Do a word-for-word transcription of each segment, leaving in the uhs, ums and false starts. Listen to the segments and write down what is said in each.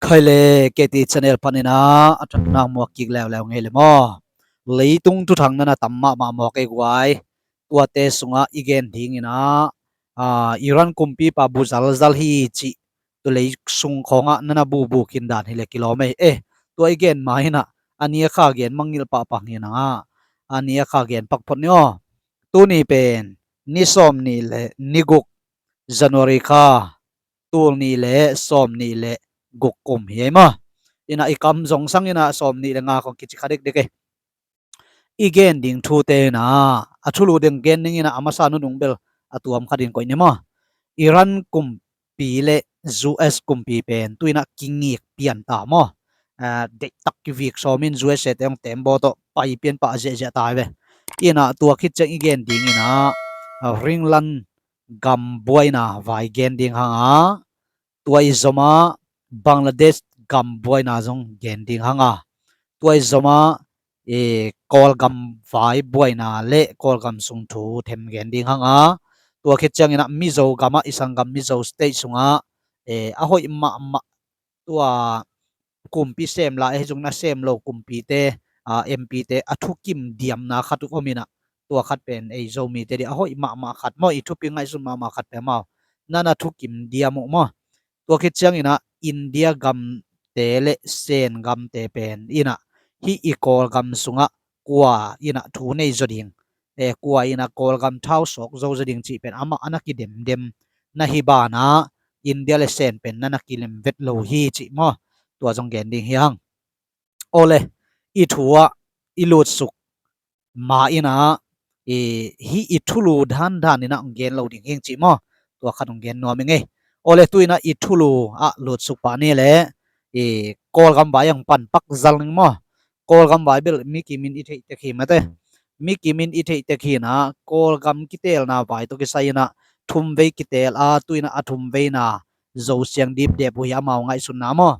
Phai le, K T channel panin ah a thakna muak kik leuleu ngei le maw? Leitung thuthang nana tam mahmah maw kei guai. Tuate sungah i gen dingin ah, ah, Iran kumpipa bu zalzal hi cih tua lei sung khawngah nana bubu khin dan hi le kilawm ei. Eh, tua i gen ma in ah a nia kha gen mangngilh pahpah ngin ah a nia kha gen pak phot ni aw. Tuni pen ni sawm nih le ni guk January kha, tul nih le sawm nih le guk kum hi ei maw? In ah i kam zong sang in ah sawm nih le nga khawng kici kha dekdek ei. I gen ding thute in ah a thulu ding gen ding in ah a masa nunung bel a tuam khat in koih ni maw? Iran kumpi le U S kumpi pen tu in ah kingik pian ta maw? Ah, deihtak kivik sawm in U S A te hong tembaw tawh pai pian pah ziahziah ta hi ve. In ah tua khit ciang i gen ding in ah, ah, Greenland gam buaina vai gen ding hang a, tua i zom ah Bangladesh gam buaina zong gen ding hang a, tua i zom ah, eh, Kawlgam vai buaina le Kawlgam sung thu them gen ding hang a, tua khit ciangin ah Mizo gam ah, i sanggam Mizo state sungah, eh, a hoih mahmah tua kumpi sem lai, ahi zongin a sem lo kumpite, ah, M P te a thukim diamna khat uh om in ah, tua khat pen ei Zomite ding a hoih mahmah khat maw, i thupi ngaihsun mahmah khat pen amau nana thukim diam uh maw? Tua khit ciangin ah India gamte le Sen gamte pen in ah hih i Kawlgam sungah kua in ah thu nei zaw ding, eh, kua in ah Kawlgam thau sawk zo zaw ding cih pen amah a na kidemdem na hi banah India le Sen pen nana kilem vet lo hi cih maw? Tua zong gen ding hi hang. Awle, i thu ah i lutsuk ma in ah, i, hih i thulu dandan in ah hong gen lo ding hing cih maw? Tua khat hong gen nuam ing ei. Awle, tu in ah i thulu ah lutsuk pah ni le, i, Kawlgam vai hong pan pak zal ning maw? Kawlgam vai bel mi kimin i theih tek hi mate. Mi kimin i theih tek hi in ah Kawlgam kiteelna vai tawh kisai in ah thum vei kiteel a, tu in ah a thum veina Zo siang dipdep uh hi amau ngaihsutna maw?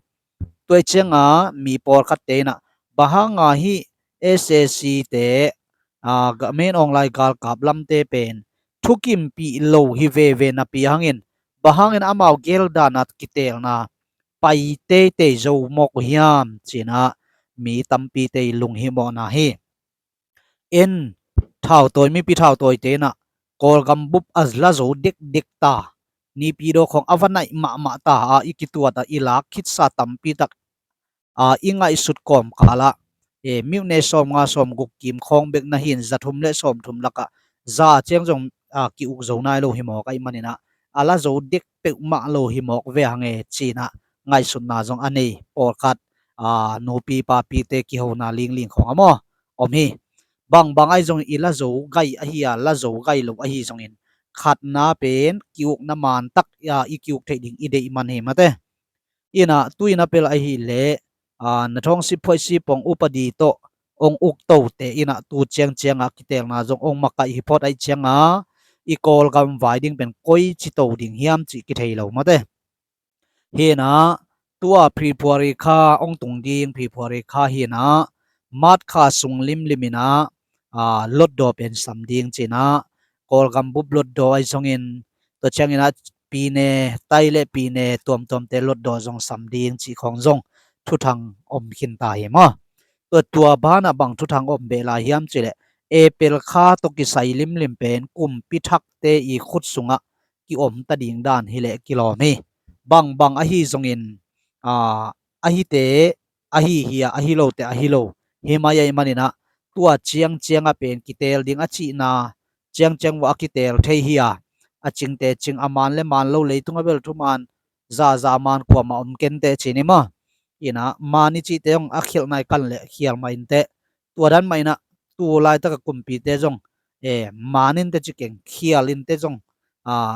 Tua i ciangah mi pawlkhatte in ah bang hanga hih S A C te, ah, ga-, Min Aung Hlaing galkap lamte pen thukimpih lo hi veve napi hangin bang hangin amau gel dan a kiteelna pai teitei zo mawk uh hiam ci in ah mi tampite i lunghimawhna hi. En thautawi, mipi thautawite in ah Kawlgam bup a la zo dekdek ta, nipi daw khawng a va naih mahmah ta a, i kituat a i lak khitsa tampi tak, a, i ngaihsut kawmkal ah, e, minute sawmnga sawmguk kim khawng bek na hi in za thum le sawmthum lakah za ciang zong, a, ki-uk zo nai lo hi mawk ahih manin ah a la zo dek peuhmah lo hi mawk ve hang e ci in ah ngaihsutna zong a nei pawlkhat, a, nupi papite kihona lingling khawng a maw om hi. Bangbang ahi zongin i la zo gai ahi a, la zo gai lo ahi zongin khatna pen ki-ukna man tak, a, i ki-uk theih ding i deih man hi mate. In ah tu in a pel ahih leh, a, na thawng sip phoih sip pong upadi tawh hong uk tote in ah tu ciangciang a kiteelna zong hong makaih hi phot ahih ciangin i Kawlgam vai ding pen koi ci to ding hiam cih kithei lo mate. Hi in ah tua February kha hong tung ding, February kha hi in ah March kha sung limlim in ah, a, lotdaw pen sam ding ci in ah Kawlgam bup lotdaw ahi zongin tua ciangin ah pine, tai le pine tuamtuamte lotdaw zong sam ding cih khawng zong thuthang om khin ta hi maw? Tua, tua banah bang thuthang om beh lai hiam cih leh April kha tawh kisai limlim pen kumpi thakte i khut sungah ki-om ta ding dan hi leh kilawm hi. Bangbang ahi zongin, a, ahite ahi hi a, ahi lote ahi lo hi mai ahih manin ah tua ciangciang a pen kiteel ding a cihna ciangciang vua a kiteel thei hi a, a cingte cing, a man le man lo, leitung a bel thuman zaza man kuamah om kenteh ci ni maw? In ah man i cihte hong a khialh nai kan leh khial mah inteh. Tua dan mah in ah tu laitak a kumpite zong, e, man inteh ci keng, khial inteh zong, a,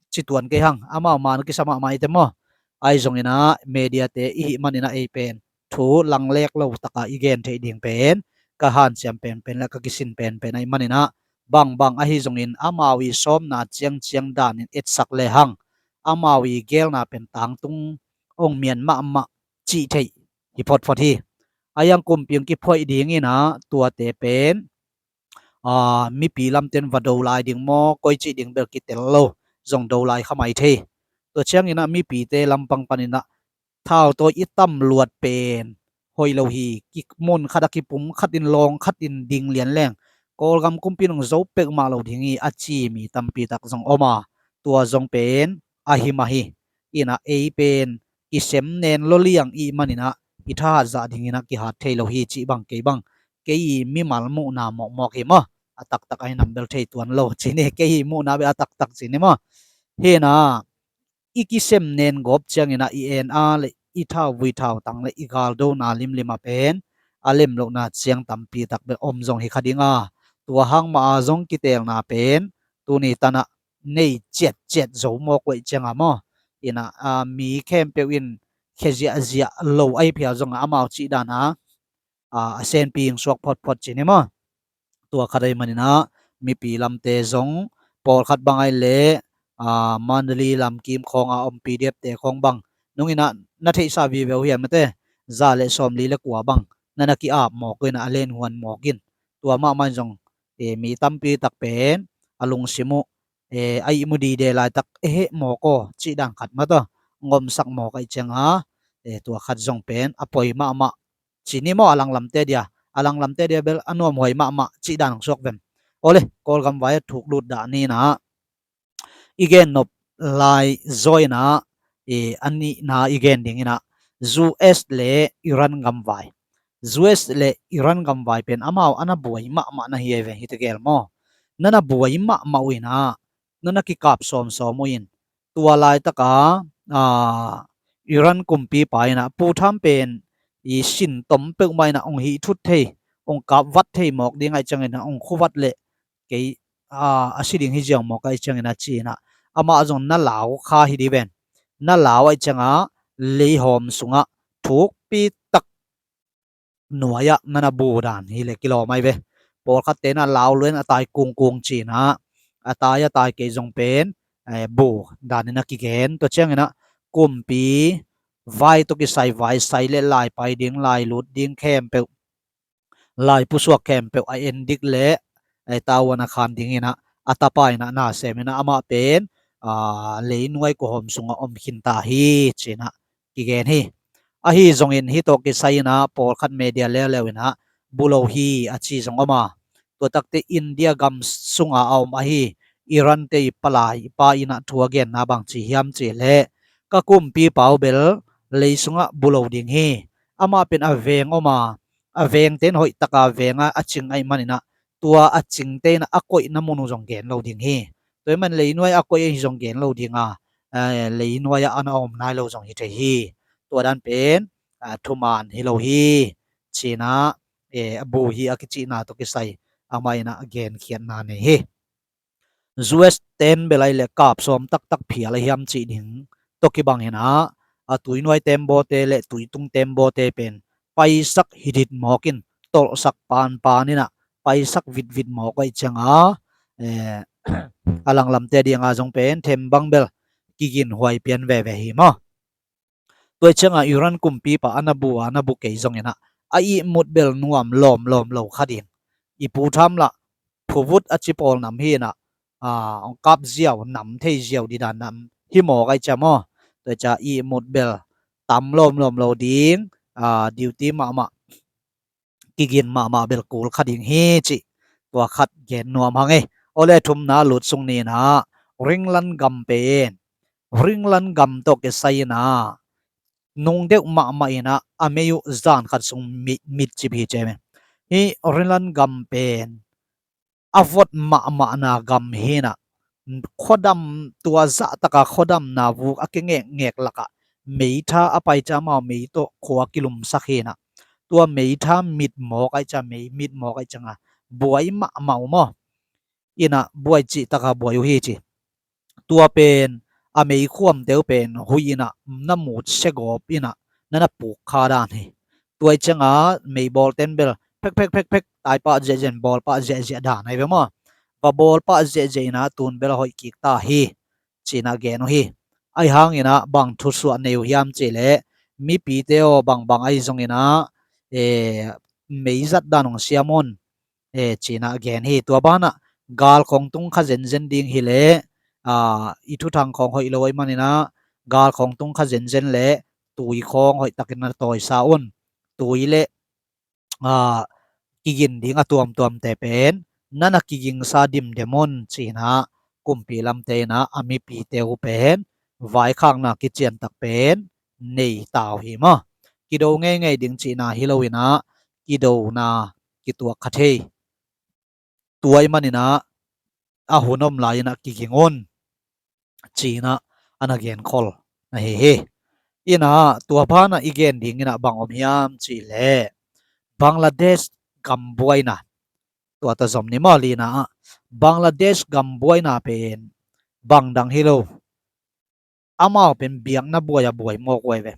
ci tuan kei hang, amau man kisa mahmah inteh maw? Ahi zongin ah mediate i hih manin ah ei pen thu langlek lo taka i gen theih ding pen ka hanciam penpen le ka kisin penpen ahih manin ah bangbang ahi zongin amau i sawmna ciangciang danin etsak le hang amau i geelna pen tangtung hong mian mahmah cih theih hi photphot hi. A yang kumpi hong kiphoih dingin ah tuate pen, a, mipi lamten va do lai ding maw, koi cih ding bel kitel lo, zong do lai kha mai thei. Tua ciangin ah mipite lampang panin ah thau tawi i tam luat pen hoih lo hi, ki mun khat a kipum khat in lawng khat in ding lian leng Kawlgam kumpi nung zo peuhmah lo ding hi a ci mi tampi tak zong om a, tua zong pen ahi mah hi. Inah ei pen kisem nen lo liang i hih maninah i thahat zah dinginah kihat thei lo hi cih bang kei bang kei i mimal muhna mawkmawk hi maw. A taktak ahi nam bel thei tuan lo cini, kei i muhna bel a taktak cini maw. Hinah i kisem nen gawp cianginah i en a le i thau vui thau tang le i galdona limlim a pen a lem lohna ciang tampi tak bel om zong hi kha ding a, tua hang mah a zong kitelna pen tuni tanah nei ciatciat zo mawk uh aih cianga maw. Inah a, mi khempeuh in khia ziahziah lo ahi phial zongah amau cih dana a, a senpi ing suak photphot cini maw. Tua khat ahi maninah mipi lamte zong pawlkhat bang ahi le a, Mandalay lamkim khawnga om P D F te khawng bang nunginah na theihsa vive uh hiam mate, za le sawmli le kua bang na na ki-ap mawk uh inah a lenhuan mawk in. Tua mahmah in zong e, mi tampi tak pen a lungsim uh e, a ihmu dide laitak e heh mawk aw cih dan khat mah tawh ngomsak mawk aih cianga e, tua khat zong pen a poi mahmah cini maw. A langlamte dia, a langlamte dia bel a nuamhuai mahmah cih dan hong suak vem. Awle, Kawlgam vai a thuk lut dah ninah i gen nop lai zaw inah e, a nihna i gen dinginah U S le Iran gamvai, U S le Iran gamvai pen amau a na buai mahmah na hi ai ve, hi tegel maw. Na na buai mahmah uh inah na na kikap sawmsawm uh in, tua laitaka a, Iran kumpipa inah Pu Trump pen i sin tom peuhmah inah hong hih thut thei, hong kap vat thei mawk ding aih cianginah hong khuvat le kei a, a si ding hi ziau mawk aih cianginah cinah amah zong na lau kha hi di ven. Na lau aih cianga leihawm sungah thukpi tak nuai-ah na na bu dan hi le kilawm ai ve. Pawlkhatte na lau luen a tai kungkung cinah a tai a tai kei zong pen e, bu danin a kigen. Tua cianginah kumpi vai tawh kisai vai sai le lai pai ding lai lut ding khempeuh, lai pusuak khempeuh a endik le e, tauan a khan dinginah a tapa inah na seminah amah pen a, leinuai kuhawm sungah om khinta hi cinah kigen hi. Ahi zongin hih tawh kisai inah pawlkhat media leuleu inah bu lo hi a ci zong om a, tua takte India gam sunga a om ahi Iran te i palai pa inah thu a genna bang ci hiam cih leh ka kumpipa uh bel lei sungah bu lo ding hi. Amah pen a veng om a, a vengte in hoihtaka venga a cing aih maninah tua a cingte inah a koihna mun uh zong gen lo ding hi. Tua i man leinuai a koih ahi zong gen lo dinga e, leinuai ah a na om nai lo zong hi thei hi. Tua dan pen a, thuman hi lo hi cinah e, a bu hi a kicihna tawh kisai amah inah a genkhiatna nei hi. U S ten bel ahi le kap sawm taktak phial a hiam cih ding tawh kibang inah a, tuinuai tembawte le tuitung tembawte pen paisak hidit mawk in tolhsak panpan inah paisak vitvit mawk aih cianga e, a langlamte dinga zong pen thembang bel kiginhuai pian veve hi maw. Tua i cianga Iran kumpipa a na bu a na bu kei zonginah a ihmut bel nuam lawmlawm lo kha ding. I Pu Trump lah phuvut a ci pawl nam hi inah a, hong kap ziau nam thei ziau didan nam hi mawk aih cia maw. Tua i cia ihmut bel tam lawmlawm lo ding a, duty mahmah kigin mahmah bel kul kha ding hi cih tua khat gen nuam hang e. Awle thumna lut sung ninah Ringlan gam pen, Ringlan gam tawh kisai inah nung deuh mahmah inah a mei uh zan khat sung mit, mitcip hi cem e. Hih Ringlan gam pen a vot mahmahna gam hinah khuadam tua zahtaka khuadamna vuk a kingekngek lakah meitha a pai cia amau mei tawh khua kilumsak hinah tua meitha mit mawk aih cia, mei mit mawk aih cianga buai mahmah uh maw. Inah buai cihtaka buai uh hi ci. Tua pen a meikhuamte uh pen huih inah na mut segawp inah na na puk kha dan hi. Tua i cianga meibawlten bel phek phek phek phek taipah ziahziah in bawlpah ziahziah dan ahi ve maw. Va bawlpah ziahziah inah tun bel a hoih kik ta hi cinah gen uh hi. Ahi hanginah bang thusuah nei uh hiam cih leh mipite aw bangbang ahi zonginah e, meizat dan hong siam un e, cinah gen hi. Tua banah gal khawng tung kha zenzen ding hileh a, i thuthang khawng hoih lo ahi maninah gal khawng tung kha zenzen leh tui khawng hoihtakin na tawisa un. Tui le, aa, kigin ding a tuamtuamte pen na na kigingsa dimdem un, ci-in ah kumpi lamte in ah a mipite uh pen vaikhakna kiciantak pen nei ta uh hi maw. Kido ngeingei ding cihna hi loin ah kidona kituak kha thei. Tua ahih manin ah a hun om lai-in ah kiging un, ci-in ah a na genkhol na hi hi. In ah tua banah i gen dingin ah bang om hiam cih leh Bangladesh gam buaina, tua tawh zom ni maw, lina ah Bangladesh gam buaina pen bang dang hi lo. Amau pen biakna buai a buai mawk uh ahi ve.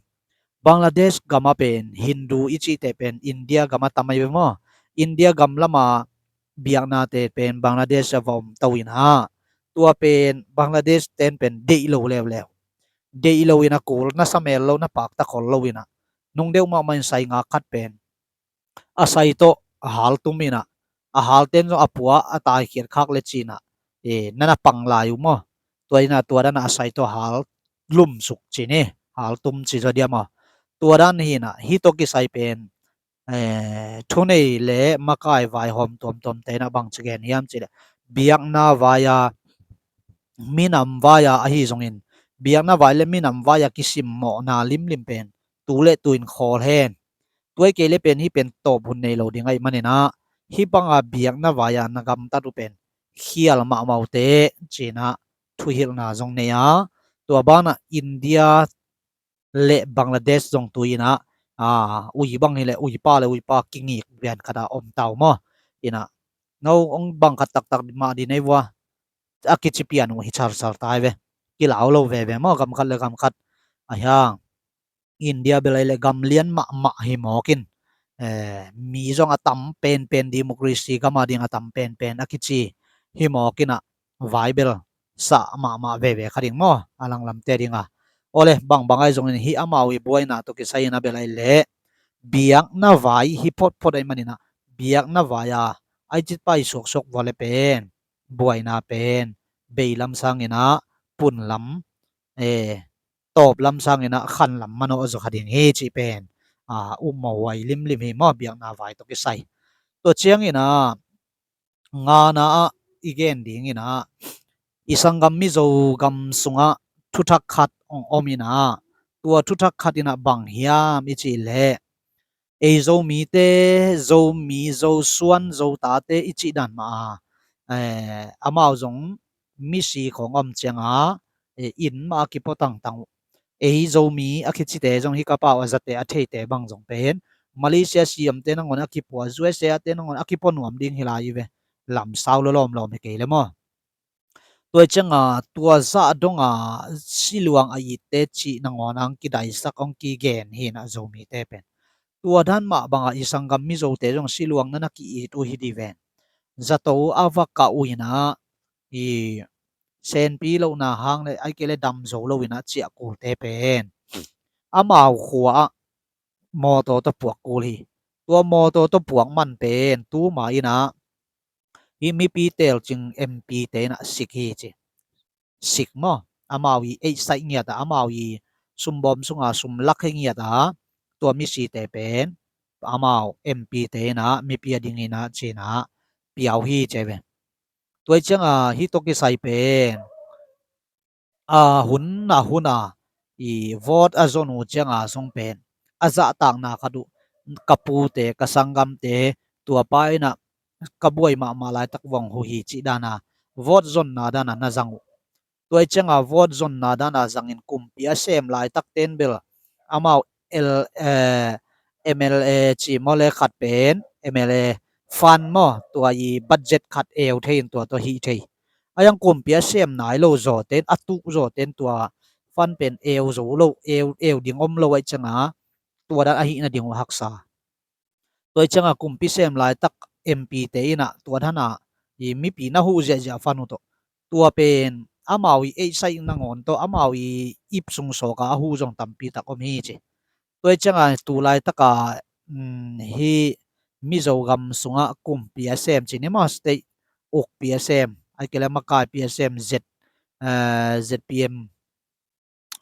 Bangladesh gam ah pen Hindu i cihte pen India gam ah tam ahi ve maw. India gam lamah biaknate pen Bangladesh ah va om to in ah tua pen Bangladesh ten pen deih lo leuleu. Deih lo in ah kul, na sa mel lo, na pakta khol lo in ah nung deuh mahmah in sai ngak khat pen a sai tawh a hal tum in ah, a hal ten zong a pua a taikhiat khak le ci-in ah, e, na na pang lai uh maw. Tua in ah tua dan ah a sai tawh a hal lumsuk ci ni, hal tum ci zaw diam maw. Tua dan hi in ah hih tawh kisai pen, e, thunei le makai vaihawm tuamtuamte in ah bang ci gen hiam cih leh biakna vai-a, minam vai-a ahi zongin biakna vai le minam vai-a kisimmawhna limlim pen tu le tu-in khawl hen. Tua hi kei le pen hih pen tawp hun nei lo ding ahih manin ah hih banga biakna vai-a na gamtat uh pen khial mahmah uh teh, ci-in ah thuhilhna zong nei a, tua banah India le Bangladesh zong tu-in ah, a, ui bang hi leh uipa le uipa kingik lian khat ah om ta uh maw. In ah no hong bang khat taktak mah ding nei vua, a kici pian uh hi sarsar ta hi ve. Kilau lo veve maw, gam khat le gam khat. A hiang India bel ahih leh gam lian mahmah hi mawk in, e, mi zong a tam penpen, democracy gam a ding a tam penpen a kici hi mawk in ah vai bel sa mahmah veve kha ding maw, a langlamte ding a. Awle, bangbang ahi zongin hih amau i buaina tawh kisai in ah bel ahih leh biakna vai hi photphot ahih manin ah biakna vai-a ai cit pai suaksuak vua le pen buaina pen bei lam sangin ah pun lam, e, tawp lam sangin ah khan lam manawh zaw kha ding hi cih pen, a, um mawh huai limlim hi maw, biakna vai tawh kisai. Tua ciangin ah ngana ah i gen dingin ah i sanggam Mizo gam sungah thuthak khat hong om in ah, tua thuthak khat in ah bang hiam i cih leh ei Zomite, Zomi, Zosuan, Zotate i cih dan mah a, e, amau zong misi khawng om ciang a, e, inn mah a kipua tangtang uh. Ei Zomi a kicite zong hih ka pau a zate a theite bang zong pen Malaysia siamte nangawn a kipua, U S A te nangawn a kipua nuam ding hi lai hi ve. Lamsau lo lawmlawm hi kei le maw. Tua hi ciang a tua zah dong a siluang a itte cih nangawn a hong kidaisak hong kigen hi in ah Zomite pen. Tua dan mah bang a i sanggam Mizote zong siluang na na ki-it uh hi ding ven. Zato a va kah uh in ah i senpi lohna hang le ahih kei le dam zo lo in ah ciah kulte pen amau khua ah mawtaw tawh puak kul hi. Tua mawtaw tawh puak man pen tuma in ah hih mipi telcing M P te in ah sik hi ci. Sik maw? Amau i eihsaih ngiat a, amau i sumbawm sunga sum lak hi ngiat a, tua misite pen amau M P te in ah mipi a ding in ah ci-in ah pia uh hi ci ve. Tua hi ciang a hih tawh kisai pen a hun a hun a i vote a zon uh ciang a zong pen a zahtakna khat uh, ka pute, ka sanggamte, tua pa in ah ka buai mahmah laitak vong huh hi cih dan a vote zonna dan a na zang uh. Tua hi ciang a vote zonna dan a zangin kumpi a sem laitak ten bel amau L, eh, M L A ci maw le khat pen M L A fund maw, tua i budget khat eu thei in tua tawh hih thei. A hiang kumpi a sem nai lo zawten, a tuh zawten tua fund pen eu zo lo, eu, eu ding om lo ahih ciang a tua dan ahih nading uh haksa. Tua hi ciang a kumpi sem laitak M P te in ah tua dan a i mipi na huh ziahziah fund uh tawh, tua pen amau i eihsaih nangawn tawh amau i ip sung sawk a a huh zong tampi tak om hi ci. Tua hi ciang a tu laitak a, um, hih Mizo gam sungah kumpi a sem ci ni maw, state ukpi a sem, ahih kei le makaipi a sem Z, eh, Z P M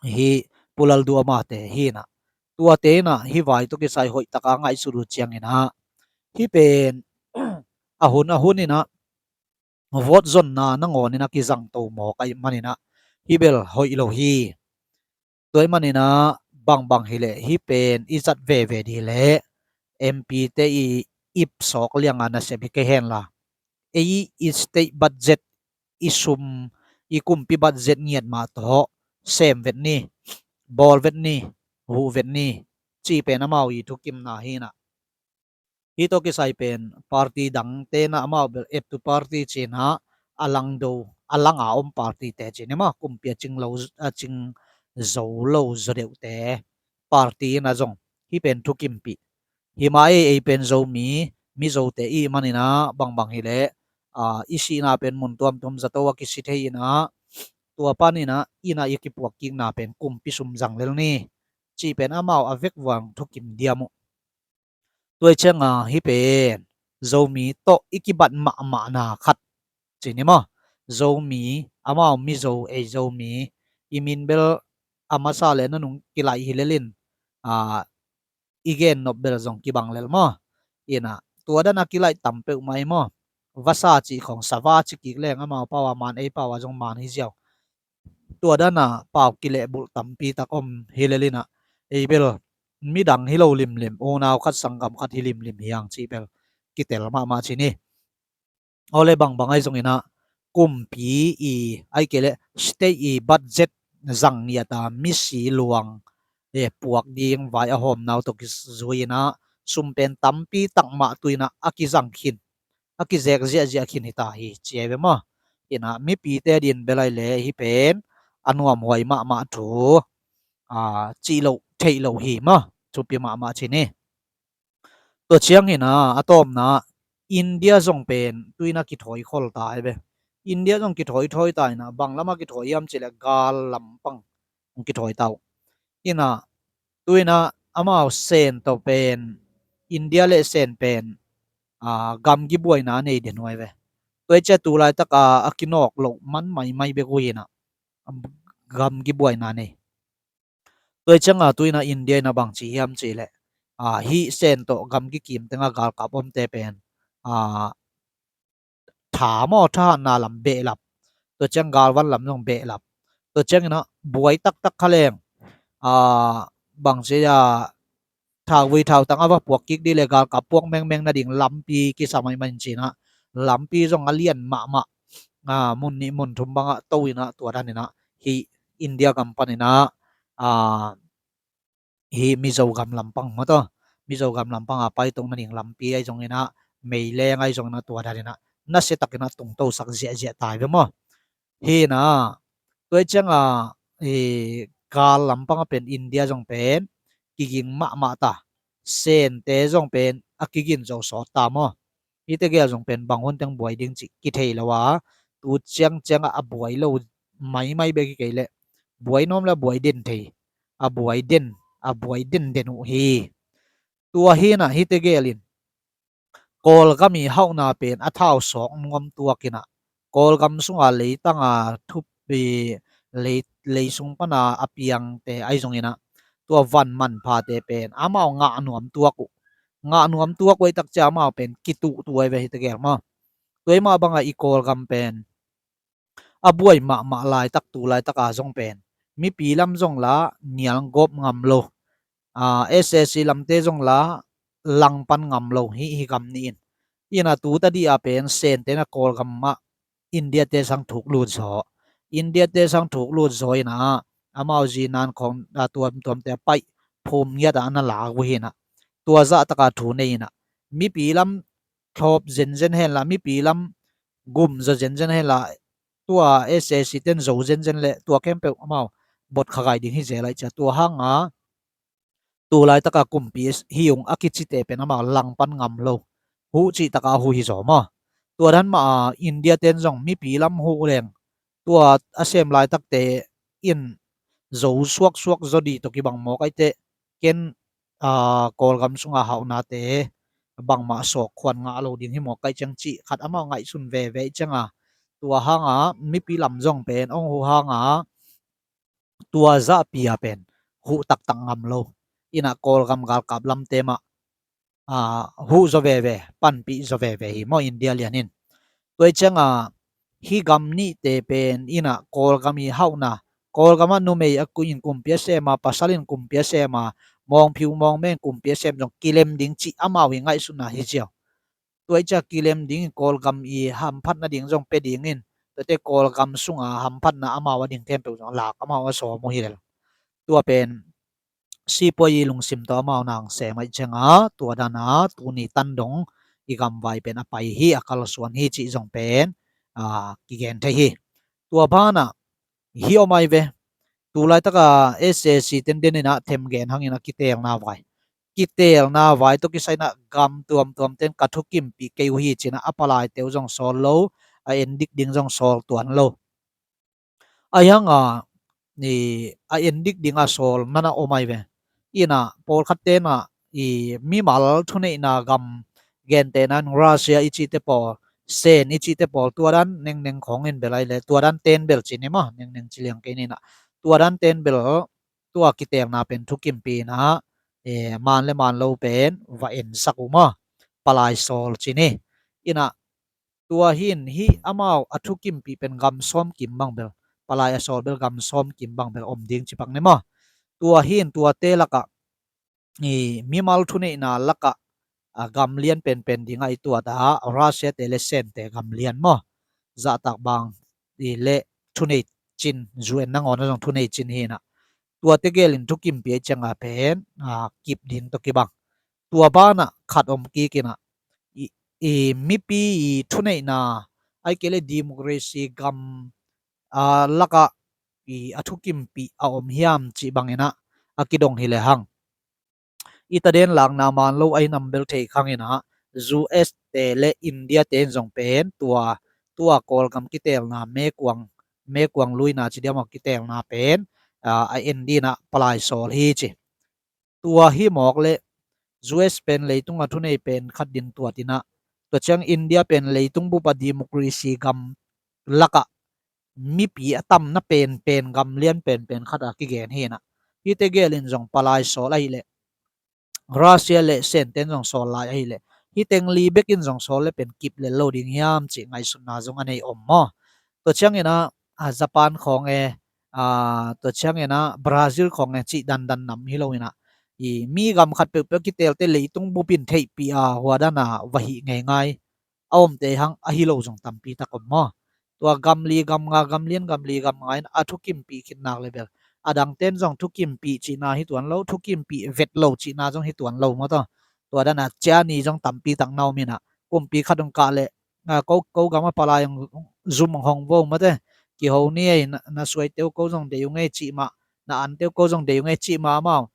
hih Pu Lalduhoma te hi in ah, Tuate inah hih vai tawh kisai hoih taka ngaihsut uh cianginah, hih pen a hun a hun inah vote zonna nangawn inah kizangto mawk ahih maninah hih bel hoih lo hi. Tua ahih maninah bangbang hileh hih pen i zat veve dih leh M P te i ip sawk lianga nasep hi kei henla, ei i state budget, i sum, i kumpi budget ngiat mah tawh sem vet ni, bawl vet ni, huh vet ni, cih pen amau i thukimna hi inah. Hih tawh kisai pen party dangte inah amau bel ep tu party ci inah a langdo, a langa om party te ci ni maw, kumpi a cing lo, a cing zo lo zaw deuhte party inah zong hih pen thukimpih. Hih mah ei, ei pen Zomi, Mizote i hih maninah bangbang hileh i sihna pen mun tuamtuam zato a kisi thei inah, tua paninah inah i kipuak kikna pen kumpi sum zang lel ni, cih pen amau a vekvang thukim diam uh. Tua hi cianga hih pen Zomi tawh i kibat mahmahna khat ci ni maw. Zomi, amau Mizo, ei Zomi, i min bel a masa le nanung kilaih hi lelin, i gen nop bel zong kibang lel maw. Inah tua dana kilaih tam peuhmah i maw. Vasa cih khong sava ci kik leng amau pau a man, ei pau a zong man hi ziau. Tua dana pau kilehbulh tampi tak om hi lelinah, ei bel midang hi lo limlim, unau khat sanggam khat hi limlim hiang cih bel kitel mahmah ci ni. Awle bangbang ahi zonginah kumpi i, ahi kei leh state i budget zang ngiata misi luang puak ding vai a hawmnau tawh kizui inah sum pen tampi tak mah tu inah a kizang khin, a kizek ziahziah khin hita hi ci ahi ve maw. Inah mipite din bel ahi le hih pen a nuamhuai mahmah thu cih loh theih loh hi maw. Thupi mahmah ci ni. Tua cianginah a tawpna, India zong pen tu inah kithawi khol ta ahi ve. India zong kithawi thawi ta inah bang lamah kithawi hiam cih leh gal lampang hong kithawi ta uh. Inah tu inah amau Sen tawh pen, India le Sen pen gamgi buaina nei den uh ahi ve. Tua hi ciah tu laitaka a kinawk loh man maimai bek uh inah gamgi buaina nei. Tua hi cianga tu inah India inah bangci hiam cih leh hih Sen tawh gamgi kim tenga galkap omte pen tha maw, thahatna lam behlap, tua ciang galvan lam zong behlap. Tua cianginah buai taktak kha leng bangci a thakvui thautang a va puak kik dih le galkap puak mengmeng nading lampi kisa maimai in cinah lampi zong a lian mahmah, mun nih mun thum bangah to inah tua daninah hih India gam paninah hih Mizo gam lampang maw taw, Mizo gam lampang a paito nading lampi ahi zonginah, meileng ahi zonginah tua daninah nasiatakinah tungtosak ziahziah ta ahi ve maw. Hinah tua hi cianga gal lampang a pen India zong pen kiging mahmah ta, Sente zong pen a kigin zo sawt ta maw. Hihte gel zong pen bang hun teng buai ding cih kithei lo a, tu ciangciangah a buai lo maimai bek hi kei leh buai nuam le a buai den thei, a buai den, a buai denden uh hi. Tua hinah hihte gel in Kawlgam i hauhna pen a thau sawk nuam tuakinah Kawlgam sunga leitanga thup i lei, lei sung pana a piangte ahi zonginah tua van manphate pen amau ngah nuam tuak uh. Ngah nuam tuak uh ahi tak ciah amau pen kituh tu ahi ve hihte gel maw. Tua i mah bangah i Kawlgam pen a buai mahmah laitak tu laitaka zong pen mipi lam zong la nial gawp ngam lo, SAC lamte zong la langpan ngam lo hih hi gam nihin. Inah tu tadih a pen Sente na Kawlgam ah India te sang thuk lut zaw, India te sang thuk lut zaw inah amau zinan khawng a tuamtuamte a paih phum ngiatah a na lak uh hinah tua zahtaka thu nei inah mipi lam thlawp zenzen henla, mipi lam gum zaw zenzen henla, tua SAC ten zo zenzen le tua khempeuh amau bot kha gai ding hi zel aih cia. Tua hanga tu laitaka kumpi hi ung a kicite pen amau langpan ngam lo, huh cihtaka huh hi zaw maw. Tua dan mah a India ten zong mipi lam huh leng tua a sem laitakte in zo suaksuak zaw dih tawh kibang mawk aih teh ken Kawlgam sunga hauhnate bangmah sawk khuan ngah lo ding hi mawk aih ciang cih khat amau ngaihsun veve ih cianga tua hanga mipi lam zong pen ong huh hanga tua zahpi a pen huh taktak ngam lo. Inah Kawlgam galkap lamte mah, ah, huh zaw veve, panpih zaw veve hi maw India lian in. Tua i cianga hih gam nihte pen inah Kawlgam i hauhna, Kawlgam ah numei a ku in kumpi a sem a, pasal in kumpi a sem a, mawngphiu mawngmeng kumpi a sem zong kilem ding cih amau i ngaihsutna hi ziau. Tua i ciah kilem ding in Kawlgam i hamphatna ding zong pia ding in, tuate Kawlgam sunga hamphatna amau a ding khempeuh zong lak amau a sawm uh hi lel. Tua pen sipuai i lungsim tawh amau nang sem aih cianga tua dana tuni tan dong i gamvai pen a pai hi, a kalsuan hi cih zong pen, ah, kigen thei hi. Tua banah hi om ai ve. Tulaitaka S A C ten den inah themgen hangin a kiteelna vai, kiteelna vai tawh kisai inah gam tuamtuam ten ka thukimpih kei uh hi cinah a palaite uh zong sawl lo, a endik ding zong sawl tuan lo. Ahi hanga a endik ding a sawl nana om ai ve. Inah pawlkhat tenah i mimal thuneihna gam gentehna in Russia i cihte pawl, Sen i cihte pawl, tua dan nengneng khawngin bel ai le tua dan ten bel cin hi maw, nengneng ci liang kei ninah tua dan ten bel tua kiteelna pen thukimpih inah, eh, man le man lo pen va ensak uh maw, palai sawl cin hi. Inah tua hin hih amau a thukimpih pen gam sawm kim bang bel, palai a sawl bel gam sawm kim bang bel om ding ci pak ne maw. Tua hin tuate lakah i mimal thuneihna lakah, a, gam lian penpen dingah i tuat a, Russia te le Sen te gam lian maw, zahtak bang i le thunei cin, U N nangawn a zong thunei cin hinah. Tuate gelin thukimpih aih cianga pen, a, kip ding tawh kibang. Tua banah khat om kik inah i, i mipi i thuneihna, ai kei le democracy gam, a, lakah i a thukimpih a om hiam cih banginah a kidong hi le hang. I taden lakna man lo ahi nam bel thei khanginah U S te le India te in zong pen tua, tua Kawlgam kiteelna mekuang, mekuang luina ci diam aw, kiteelna pen, a, a en dinah palai sawl hi ci. Tua hi mawk le U S pen leitunga thunei pen khat din tuat inah, tua ciang India pen leitung bupa democracy gam lakah mipi a tamna penpen gam lian penpen khat a kigen hinah. Hihte gelin zong palai sawl ahileh, Russia le Sen ten zong sawl lai ahileh, hih teng li bekin zong sawl le pen kip lel lo ding hiam cih ngaihsutna zong a nei om maw. Tua cianginah, a, Japan khawng e, a, tua cianginah Brazil khawng e cih dandan nam hi loinah, i mi gam khat peuhpeuh kiteelte leitung bupin theihpih a hua dana va hih ngeingai a omte hang ahi lo zong tampi tak om maw. Tua gam li gam nga, gam lian gam li gam nga in a thukimpih khitnak le bel, a dangten zong thukimpih cihna hi tuan lo, thukimpih vet lo cihna zong hi tuan lo maw taw. Tua dana ciani zong tampi tak na om inah, kumpi khat hong kah leh, a, ko, ko gam a palai hong zum hong hong vo maw te, kiho ni ei, na, na suaite uh ko zong dei uh ngei cih mah, na ante uh ko zong dei uh ngei cih mah amau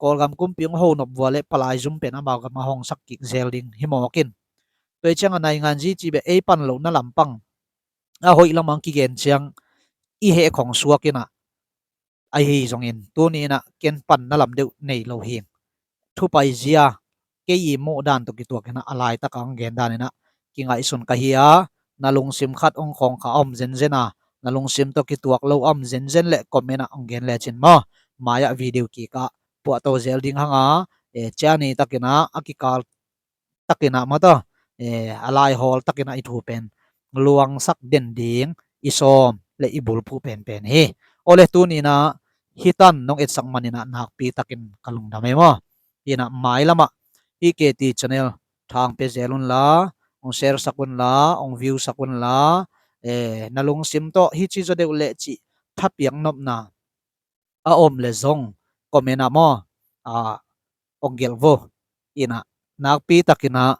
Kawlgam kumpi hong ho nop vua le palai zum pen amau gam a hong sak kik zel ding hi mawk in. Tua i cianga naingan zi cih beh ei pan lohna lampang a hoih lamang kigen ciang i heh khong suak inah, ahi zongin tuni inah ken panna lam deuh nei lo hing. Thupai zia kei i muh dan tawh kituak inah a laitaka hong gen dan inah kingaihsun ka hi a, na lungsim khat hong khawng kha a om zenzen a, na lungsim tawh kituak lo a om zenzen le comment ah hong gen lecin maw. Mai-ah video kikah puahto zel ding hanga, e, ciani takinah a kikal takinah maw taw, e, a laihawl takinah i thu pen luangsak den ding i sawm le i bulphuh penpen hi. Awle tuninah hitan nong etsak maninah nakpi takin ka lungdam ei maw. Inah mailamah hih K T channel thang pia zel unla, hong share sak unla, hong view sak unla, e, na lungsim tawh hici zaw deuh leh cih thapiak nopna a om le zong comment ah maw, a, hong gelh vo. Inah nakpi takinah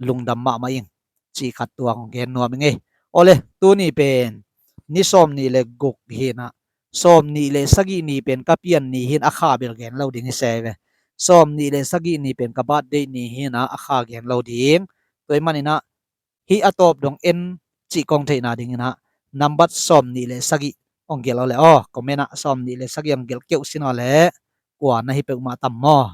lungdam mahmah ing cih khat tuang hong gen nuam ing ei. Awle tuni pen ni sawm nih le guk hinah, sawm nih le sagih ni pen ka pian ni hin a kha bel gen lo ding hi se ve. Sawm nih le sagih ni pen ka birthday ni hinah a kha gen lo ding. Tua i maninah hih a tawp dong en cih kong theihna dinginah nambat sawm nih le sagih hong gelh aw le aw, comment ah sawm nih le sagih hong gelh keuh sin aw le kua na hi peuhmah tam maw.